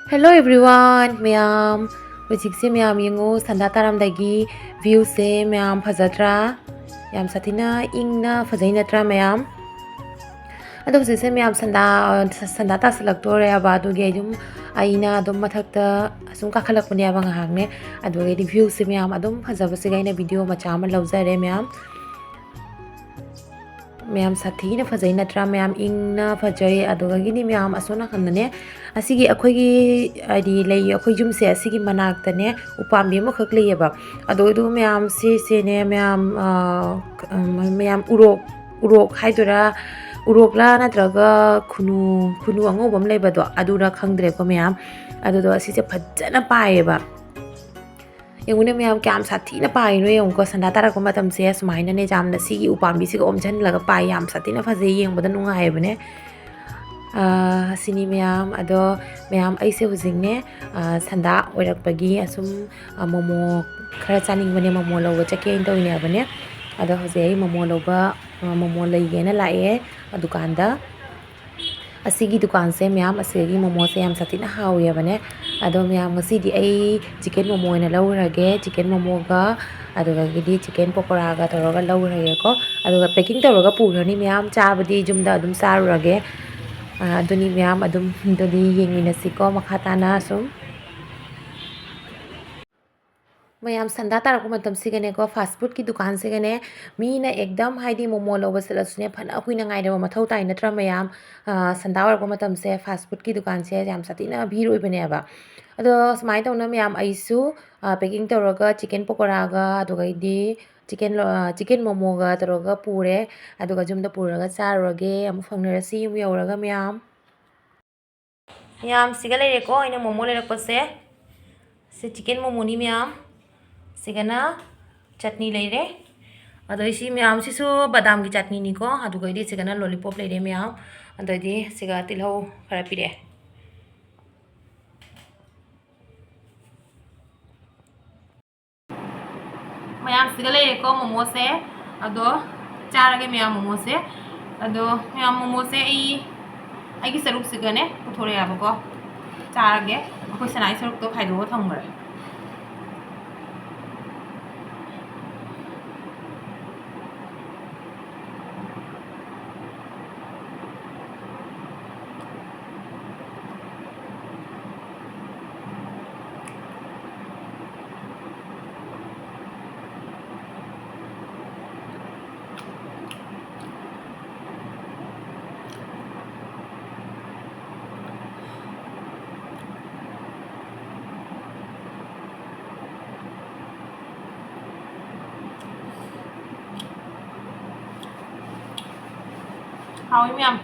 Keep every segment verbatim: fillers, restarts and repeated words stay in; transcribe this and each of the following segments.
Hello everyone, ꯃꯌꯥꯝ꯫ ꯍꯧꯖꯤꯛꯁꯦ ꯃꯌꯥꯝ ꯌꯦꯡꯉꯨ, ꯁꯟꯗꯥ ꯇꯥꯔꯝꯗꯥꯏꯒꯤ viewꯁꯦ ꯃꯌꯥꯝ ꯐꯖꯗ꯭ꯔꯥ? ꯌꯥꯝ ꯁꯥꯊꯤꯅ ꯏꯪꯅ ꯐꯖꯩ ꯅꯠꯇ꯭ꯔꯥ ꯃꯌꯥꯝ? ꯑꯗꯣ ꯍꯧꯖꯤꯛꯁꯦ ꯃꯌꯥꯝ ꯁꯟꯗꯥ, ꯁꯟꯗꯥ ꯇꯥꯁꯜꯂꯛꯇꯣꯔꯦꯕ, ꯑꯗꯨꯒꯤ ꯑꯩ ꯑꯗꯨꯝ, ꯑꯩꯅ ꯑꯗꯨꯝ ꯃꯊꯛꯇ ꯑꯁꯨꯝ ꯀꯥꯈꯠꯂꯛꯄꯅꯦꯕ ꯉꯥꯏꯍꯥꯛꯅꯦ꯫ ꯑꯗꯨꯒꯤꯗꯤ viewꯁꯦ ꯃꯌꯥꯝ ꯑꯗꯨꯝ ꯐꯖꯕꯁꯤꯒ ꯑꯩꯅ video ꯃꯆꯥ ꯑꯃ ꯂꯧꯖꯔꯦ ꯃꯌꯥꯝ꯫ ꯃꯌꯥꯝ ꯁꯥꯊꯤꯅ ꯐꯖꯩ ꯅꯠꯇ꯭ꯔꯥ? ꯃꯌꯥꯝ ꯏꯪꯅ ꯐꯖꯩ꯫ ꯑꯗꯨꯗꯒꯤꯗꯤ ꯃꯌꯥꯝ ꯑꯁꯣꯝ ꯅꯥꯀꯟꯗꯅꯦ, ꯑꯁꯤꯒꯤ ꯑꯩꯈꯣꯏꯒꯤ ꯍꯥꯏꯗꯤ ꯂꯩ, ꯑꯩꯈꯣꯏ ꯌꯨꯝꯁꯦ ꯑꯁꯤꯒꯤ ꯃꯅꯥꯛꯇꯅꯦ ꯎꯄꯥꯝꯕꯤ ꯑꯃꯈꯛ ꯂꯩꯌꯦꯕ꯫ ꯑꯗꯣ ꯑꯗꯨ ꯃꯌꯥꯝ ꯁꯤꯁꯦꯅꯦ ꯃꯌꯥꯝ, ꯑ, ꯃꯌꯥꯝ ꯎꯔꯣꯛ, ꯎꯔꯣꯛ ꯍꯥꯏꯗꯣꯏꯔꯥ, ꯎꯔꯣꯛꯂꯥ ꯅꯠꯇ꯭ꯔꯒ ꯈꯨꯅꯨ, ꯈꯨꯅꯨ ꯑꯉꯧꯕ ꯑꯃ ꯂꯩꯕꯗꯣ ꯑꯗꯨꯔꯥ ꯈꯪꯗ꯭ꯔꯦꯀꯣ ꯃꯌꯥꯝ꯫ ꯑꯗꯨꯗꯣ ꯑꯁꯤꯁꯦ ꯐꯖꯅ ꯄꯥꯏꯌꯦꯕ꯫ ꯌꯦꯡꯉꯨꯅꯦ ꯃꯌꯥꯝ, ꯀꯌꯥꯝ ꯁꯥꯊꯤꯅ ꯄꯥꯏꯔꯤꯅꯣ ꯌꯦꯡꯉꯨꯀꯣ꯫ ꯁꯟꯗꯥ ꯇꯥꯔꯛꯄ ꯃꯇꯝꯁꯦ ꯁꯨꯃꯥꯏꯅꯅꯦ ꯌꯥꯝꯅ ꯁꯤꯒꯤ ꯎꯄꯥꯝꯕꯤꯁꯤꯒ ꯑꯣꯝꯁꯤꯜꯂꯒ ꯄꯥꯏ꯫ ꯌꯥꯝ ꯁꯥꯊꯤꯅ ꯐꯖꯩ, ꯌꯦꯡꯕꯗ ꯅꯨꯡꯉꯥꯏꯕꯅꯦ꯫ ꯑꯥ, ꯁꯤꯅꯤ ꯃꯌꯥꯝ꯫ ꯑꯗꯣ ꯃꯌꯥꯝ, ꯑꯩꯁꯦ ꯍꯧꯖꯤꯛꯅꯦ, ꯑꯥ, ꯁꯟꯗꯥ ꯑꯣꯏꯔꯛꯄꯒꯤ ꯑꯁꯨꯝ, ꯑꯥ, ꯃꯣꯃꯣ ꯈꯔ ꯆꯥꯅꯤꯡꯕꯅꯦ, ꯃꯣꯃꯣ ꯂꯧꯕ ꯆꯠꯀꯦꯅ ꯇꯧꯔꯤꯅꯦꯕꯅꯦ꯫ ꯑꯗꯣ ꯍꯧꯖꯤꯛ ꯑꯩ ꯃꯣꯃꯣ ꯂꯧꯕ, ꯑꯥ, ꯃꯣꯃꯣ ꯂꯩꯒꯦꯅ ꯂꯥꯛꯑꯦ ꯗꯨꯀꯥꯟꯗ꯫ ꯑꯁꯤꯒꯤ ꯗꯨꯀꯥꯟꯁꯦ ꯃꯌꯥꯝ, ꯑꯁꯤꯒꯤ ꯃꯣꯃꯣꯁꯦ ꯌꯥꯝ ꯁꯥꯊꯤꯅ ꯍꯥꯎꯋꯦꯕꯅꯦ꯫ ꯑꯗꯣ ꯃꯌꯥꯝ, ꯉꯁꯤꯗꯤ ꯑꯩ chicken momo ꯑꯣꯏꯅ ꯂꯧꯔꯒꯦ꯫ Chicken momoꯒ, ꯑꯗꯨꯗꯒꯤꯗꯤ chicken ꯄꯀꯣꯔꯥꯒ ꯇꯧꯔꯒ ꯂꯧꯔꯒꯦꯀꯣ꯫ ꯑꯗꯨꯒ packing ꯇꯧꯔꯒ ꯄꯨꯈ꯭ꯔꯅꯤ ꯃꯌꯥꯝ, ꯆꯥꯕꯗꯤ ꯌꯨꯝꯗ ꯑꯗꯨꯝ ꯆꯥꯔꯨꯔꯒꯦ꯫ ꯑ, ꯑꯗꯨꯅꯤ ꯃꯌꯥꯝ, ꯑꯗꯨꯝ ꯑꯗꯨꯗꯤ ꯌꯦꯡꯃꯤꯟꯅꯁꯤꯀꯣ ꯃꯈꯥ ꯇꯥꯅ ꯁꯨꯝ꯫ ꯃꯌꯥꯝ, ꯁꯟꯗꯥ ꯇꯥꯔꯛꯄ ꯃꯇꯝꯁꯤꯒꯅꯦꯀꯣ, fast foodꯀꯤ ꯗꯨꯀꯥꯟꯁꯤꯒꯅꯦ, ꯃꯤꯅ ꯑꯦꯛꯗꯝ ꯍꯥꯏꯗꯤ ꯃꯣꯃꯣ ꯂꯧꯕ ꯆꯠꯂꯁꯨꯅꯦ, ꯐꯅ ꯀꯨꯏꯅ ꯉꯥꯏꯗꯕ ꯃꯊꯧ ꯇꯥꯏ ꯅꯠꯇ꯭ꯔꯥ ꯃꯌꯥꯝ? ꯑ, ꯁꯟꯗꯥ ꯑꯣꯏꯔꯛꯄ ꯃꯇꯝꯁꯦ fast foodꯀꯤ ꯗꯨꯀꯥꯟꯁꯦ ꯌꯥꯝ ꯁꯥꯊꯤꯅ ꯚꯤꯔ ꯑꯣꯏꯕꯅꯦꯕ꯫ ꯑꯗꯣ ꯁꯨꯃꯥꯏꯅ ꯇꯧꯅ ꯃꯌꯥꯝ, ꯑꯩꯁꯨ, ꯑ, packing ꯇꯧꯔꯒ chicken ꯄꯀꯣꯔꯥꯒ, ꯑꯗꯨꯒꯩꯗꯤ chicken ꯂꯣ-, ꯑ, chicken momoꯒ ꯇꯧꯔꯒ ꯄꯨꯔꯦ꯫ ꯑꯗꯨꯒ ꯌꯨꯝꯗ ꯄꯨꯔꯒ ꯆꯥꯔꯨꯔꯒꯦ꯫ ꯑꯃꯨꯛ ꯐꯪꯅꯔꯁꯤ ꯌꯨꯝ ꯌꯧꯔꯒ ꯃꯌꯥꯝ꯫ ꯃꯌꯥꯝ, ꯁꯤꯒ ꯂꯩꯔꯦꯀꯣ ꯑꯩꯅ ꯃꯣꯃꯣ ꯂꯩꯔꯛꯄꯁꯦ꯫ ꯁꯤ chicken momoꯅꯤ ꯃꯌꯥꯝ꯫ ꯁꯤꯒꯅ ꯆꯠꯅꯤ ꯂꯩꯔꯦ꯫ ꯑꯗꯣ ꯁꯤ ꯃꯌꯥꯝꯁꯤꯁꯨ ꯕꯗꯥꯝꯒꯤ ꯆꯠꯅꯤꯅꯤꯀꯣ꯫ ꯑꯗꯨꯒ ꯑꯩꯗꯤ ꯁꯤꯒꯅ lollipop ꯂꯩꯔꯦ ꯃꯌꯥꯝ꯫ ꯑꯗꯩꯗꯤ ꯁꯤꯒ ꯇꯤꯜꯍꯧ ꯈꯔ ꯄꯤꯔꯛꯑꯦ꯫ ꯃꯌꯥꯝꯁꯤꯒ ꯂꯩꯔꯦꯀꯣ ꯃꯣꯃꯣꯁꯦ꯫ ꯑꯗꯣ ꯆꯥꯔꯒꯦ ꯃꯌꯥꯝ ꯃꯣꯃꯣꯁꯦ꯫ ꯑꯗꯣ ꯃꯌꯥꯝ ꯃꯣꯃꯣꯁꯦ ꯑꯩ, ꯑꯩꯒꯤ ꯁꯔꯨꯛꯁꯤꯒꯅꯦ ꯄꯨꯊꯣꯔꯛꯑꯦꯕꯀꯣ꯫ ꯆꯥꯔꯒꯦ꯫ ꯑꯩꯈꯣꯏ ꯁꯅꯥꯒꯤ ꯁꯔꯨꯛꯇꯣ ꯈꯥꯏꯗꯣꯛꯑꯒ ꯊꯝꯈ꯭ꯔꯦ꯫ ꯍꯥꯎꯏ ꯃꯌꯥꯝ꯫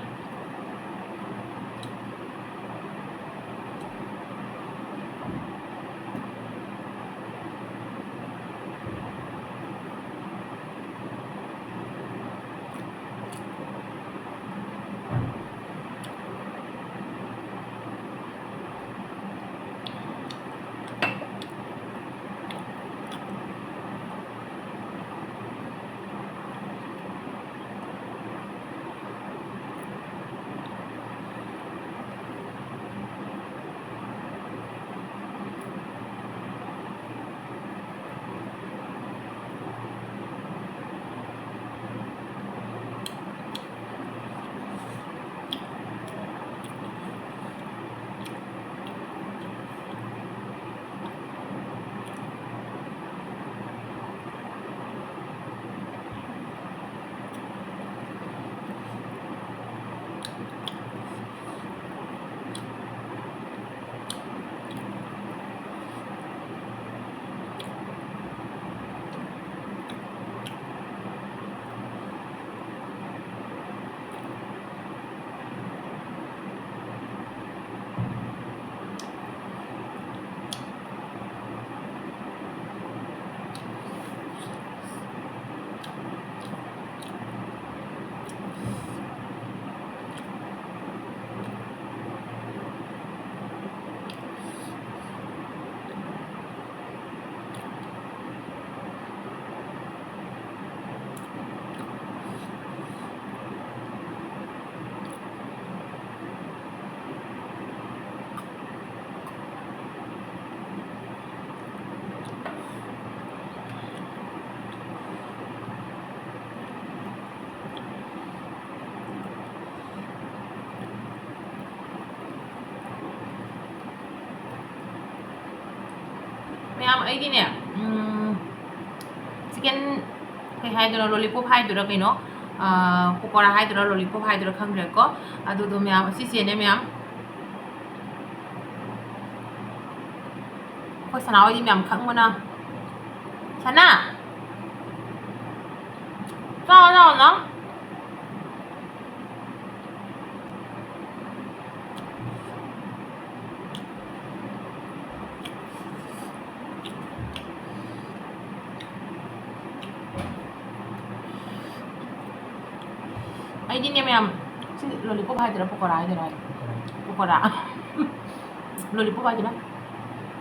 ꯃꯌꯥꯝ, ꯑꯩꯒꯤꯅꯦ, ꯎꯝ, chicken ꯀꯩ ꯍꯥꯏꯗꯣꯏꯅꯣ, lollipop ꯍꯥꯏꯗꯣꯏꯔꯥ ꯀꯩꯅꯣ, ꯑꯥ, ꯄꯀꯣꯔꯥ ꯍꯥꯏꯗꯣꯏꯔꯥ, lollipop ꯍꯥꯏꯗꯣꯏꯔꯥ ꯈꯪꯗ꯭ꯔꯦꯀꯣ꯫ ꯑꯗꯨꯗꯣ ꯃꯌꯥꯝ, ꯑꯁꯤꯁꯦꯅꯦ ꯃꯌꯥꯝ, ꯑꯩꯈꯣꯏ ꯁꯅꯥ ꯍꯣꯏꯗꯤ ꯃꯌꯥꯝ ꯈꯪꯕꯅ꯫ ꯁꯅꯥ! ꯆꯥꯎ, ꯆꯥꯎ, ꯆꯥꯎ꯫ ꯑꯩꯗꯤꯅꯦ ꯃꯌꯥꯝ, ꯁꯤ lollipop ꯍꯥꯏꯗꯣꯏꯔꯥ, ꯄꯀꯣꯔꯥ ꯍꯥꯏꯗꯣꯏꯔꯥ? ꯄꯀꯣꯔꯥ꯫ Lollipop ꯍꯥꯏꯗꯣꯏꯔꯥ?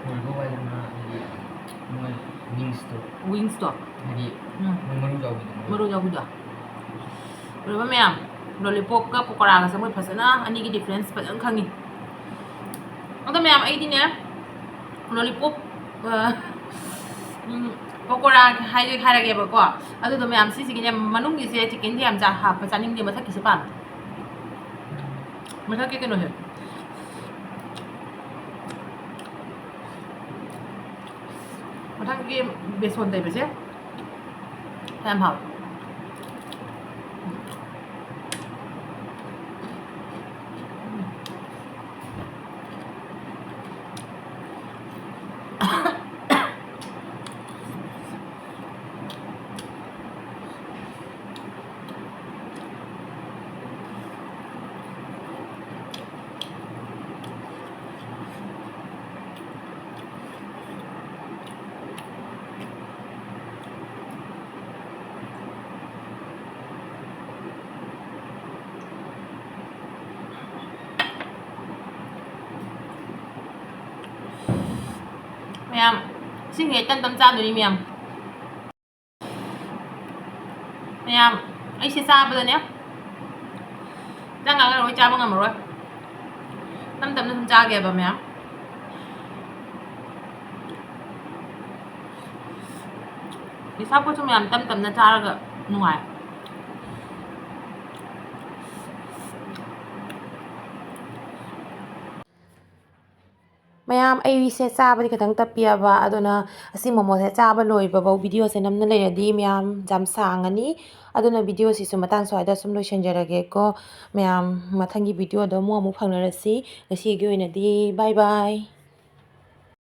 Lollipop ꯍꯥꯏꯗꯣꯏꯔꯥ? ꯃꯣꯏ wingsꯇꯣ꯫ Wingsꯇꯣ꯫ ꯍꯥꯏꯗꯤ, ꯎꯝ꯫ ꯃꯣꯏ ꯃꯔꯨ ꯌꯥꯎꯕꯤꯗꯣ꯫ ꯃꯔꯨ ꯌꯥꯎꯕꯤꯗꯣ꯫ ꯎꯔꯕ ꯃꯌꯥꯝ, lollipopꯀ ꯄꯀꯣꯔꯥꯒꯁꯦ ꯃꯣꯏ ꯐꯖꯅ ꯑꯅꯤꯒꯤ difference ꯐꯖꯅ ꯈꯪꯉꯤ꯫ ꯑꯗꯣ ꯃꯌꯥꯝ, ꯑꯩꯗꯤꯅꯦ, lollipop, ꯑ, ꯎꯝ, ꯄꯀꯣꯔꯥ ꯍꯥꯏ-, ꯍꯥꯏꯔꯒꯦꯕꯀꯣ꯫ ꯑꯗꯨꯗꯣ ꯃꯌꯥꯝ, ꯁꯤꯁꯤꯒꯤꯅꯦ, ꯃꯅꯨꯡꯒꯤꯁꯦ chickenꯁꯦ ꯌꯥꯝ ꯆꯥ-, ꯍꯥꯞꯄ ꯆꯥꯅꯤꯡꯗꯦ, ꯃꯊꯛꯀꯤꯁꯦ ꯄꯥꯝꯃꯦ꯫ ꯃꯊꯛꯀꯤ ꯀꯩꯅꯣꯁꯦ꯫ ꯃꯊꯪꯒꯤ ꯕꯦꯁꯣꯟ ꯇꯩꯕꯁꯦ ꯌꯥꯝ ꯍꯥꯎꯋꯦ꯫ ꯃꯌꯥꯝ, ꯏꯁꯤꯡꯁꯦ ꯇꯞ ꯇꯞ ꯆꯥꯗꯣꯏꯅꯤ ꯃꯌꯥꯝ꯫ ꯃꯌꯥꯝ, ꯑꯩꯁꯦ ꯆꯥꯕꯗꯅꯦ, ꯆꯪꯉꯒ ꯂꯣꯏ ꯆꯥꯕ ꯉꯝꯃꯔꯣꯏ꯫ ꯇꯞ ꯇꯞꯅ ꯁꯨꯝ ꯆꯥꯒꯦꯕ ꯃꯌꯥꯝ꯫ ꯏꯁꯥ ꯄꯣꯠꯁꯨ ꯃꯌꯥꯝ ꯇꯞ ꯇꯞꯅ ꯆꯥꯔꯒ ꯅꯨꯡꯉꯥꯏ꯫ ꯃꯌꯥꯝ, ꯑꯩꯁꯦ ꯆꯥꯕꯗꯤ ꯈꯤꯇꯪ ꯇꯞꯄꯤꯑꯕ, ꯑꯗꯨꯅ ꯑꯁꯤ ꯃꯣꯃꯣꯁꯦ ꯆꯥꯕ ꯂꯣꯏꯕꯐꯥꯎ ꯚꯤꯗꯤꯑꯣꯁꯦ ꯅꯝꯅ ꯂꯩꯔꯗꯤ ꯃꯌꯥꯝ ꯌꯥꯝ ꯁꯥꯡꯉꯅꯤ꯫ ꯑꯗꯨꯅ ꯚꯤꯗꯤꯑꯣꯁꯤꯁꯨ ꯃꯇꯥꯡ ꯁ꯭ꯋꯥꯏꯗ ꯁꯨꯝ ꯂꯣꯏꯁꯤꯟꯖꯔꯒꯦꯀꯣ꯫ ꯃꯌꯥꯝ, ꯃꯊꯪꯒꯤ ꯚꯤꯗꯤꯑꯣꯗ ꯑꯃꯨꯛ ꯑꯃꯨꯛ ꯐꯪꯅꯔꯁꯤ꯫ ꯉꯁꯤꯒꯤ ꯑꯣꯏꯅꯗꯤ bye bye꯫